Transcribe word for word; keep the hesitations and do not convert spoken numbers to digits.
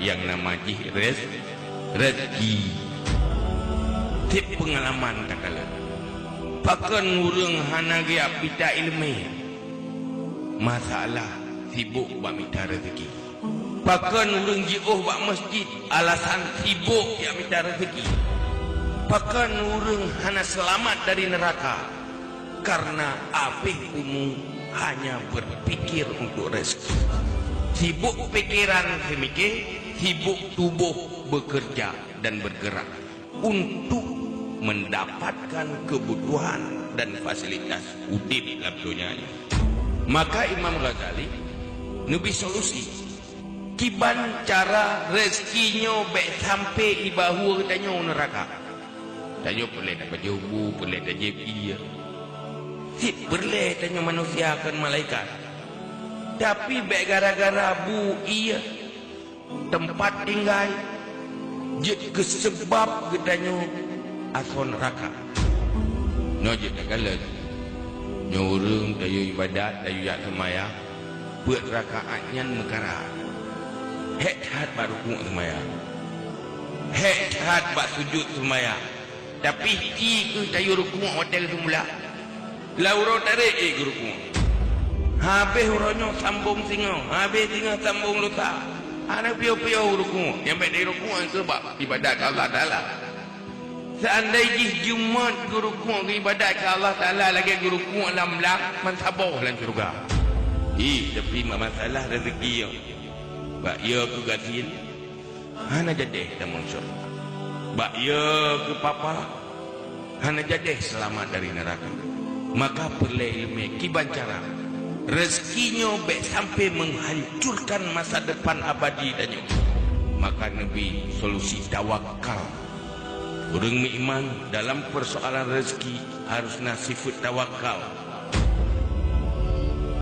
nyang nama jih rez-, rezeki. Tiep peungalaman takalon. Pakon ureuëng hana geujak mita iéleumé? Masalah sibok bak mita rezeki. Pakon ureuëng jiôh bak masjid? Alasan sibok jak mita rezeki. Pakon ureuëng hana seulamat dari neuraka? Karena abéh umu hanya berpikir untuk rezeki. Sibok pikiran seumike, sibok tuboh bekerja dan bergerak untuk mendapatkan kebutuhan dan fasilitas udeb lam donya nyoe. Maka Imam Ghazali neubri solusi, kiban cara rezeki nyoe bék sampai ibawa tanyoe neuraka. Tanyoe peureulée tapajoh bu, peureulée tajieb ié. Cit peureulée tanyoe manusia kon malaikat. Tapi bék gara-gara bu ié, teumpat tinggai, jeuet keu seubab geutanyoe asoe neuraka. Nyoe jeuet takalon. Nyoe ureuëng tayue ibadat, tayue jak seumayang, peuet rakaat nyan meukara. Hék that bak rukuk seumayang. Hék that bak sujut seumayang. Tapi ci kheueh tayue rukuk watée geuseumeula. Lam uroe tarek ék geurukuk. Habéh uroe nyoe sambong singoh, habéh singoh sambong lusa. Hana piôh-piôh geurukuk, nyang bék geurukuk nyan sabab ibadat keu Allah Taala. Seandai jih Jumat geurukuk geuibadat keu Allah Taala lagée geurukuk lam blang, man saboh lam syeuruga. Ih, tapi masalah rezeki nyoe. Bak yo keu gasien, hana jadeh tamong syeuruga. Bak yo keu papa, hana jadeh seulamat dari neuraka. Maka peureulée iéleumé kiban cara rezeki nyoe bék sampai menghancurkan masa depan abadi tanyoe. Maka neubri solusi tawakal. Ureuëng meuiman dalam peusoalan rezeki harus na sifeuet tawakal.